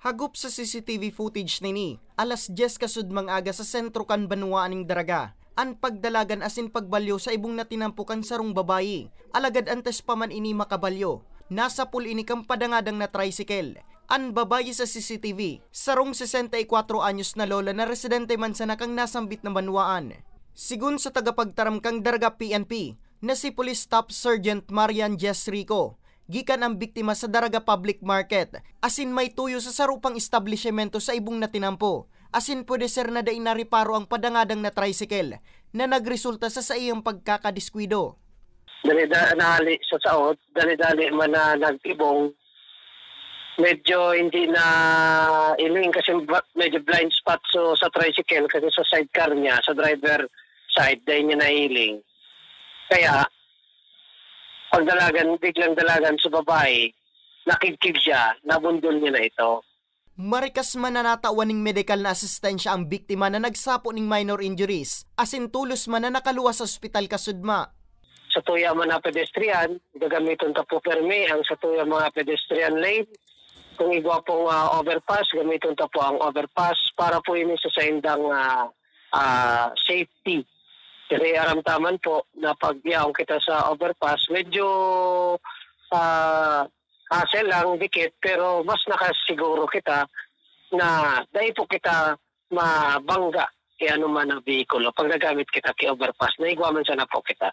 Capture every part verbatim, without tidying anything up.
Hagop sa C C T V footage nini, alas dyes kasudmang aga sa sentro kan banwaan ning Daraga, an pagdalagan asin pagbalyo sa ibong na tinampo kan sarong babayi. Alagad antes pa man ini makabalyo, nasapol ini kan padangadang na tricycle. An babayi sa C C T V, sarong sesenta y kwatro anyos na lola na residente man sana kan nasambit na banwaan. Sigon sa tagapagtaram kan Daraga P N P, na si Police Staff Sergeant Marian Jess Rico, gikan ang biktima sa Daraga Public Market, asin may tuyo sa saro pang establisyemento sa ibong na tinampo, asin pwede ser na dai nareparo ang padangadang na tricycle na nagresulta sa saiyang pagkakadiskuido. Dali da, nahali sa saot, dali-dali man na nag-ibong. Medyo hindi na iling kasi ba- medyo blind spot so sa tricycle kasi sa sidecar niya, sa driver side, dahil niya nahiling. Kaya, pagdalagan, biglang dalagan sa babae, nakidkid siya, nabundol niya na ito. Marikas man na natawan ning medikal na asistensya ang biktima na nagsapo ning minor injuries, asin tolos man na nakaluwas sa ospital kasudma. Sa tuya man na pedestrian, gagamiton ta po permi ang sa tuya mga pedestrian lane. Kung igwa pong ah, overpass, gamiton ta po ang overpass para po ini sa saindang ah, ah, safety. Kasi aram taman po na pag yaon kita sa overpass, medyo ah, hassle lang dikit, pero mas nakasiguro kita na dai po kita mabangga ki ano man na behikulo pag nagamit kita ki overpass. Naigwa man sana po kita.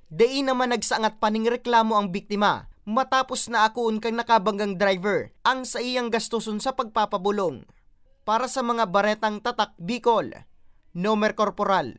Dai naman nagsangat pa ning reklamo ang biktima matapos na akoon kang nakabanggang driver ang saiyang gastuson sa pagpapabolong. Para sa mga baretang tatak Bicol, Nomer Corporal.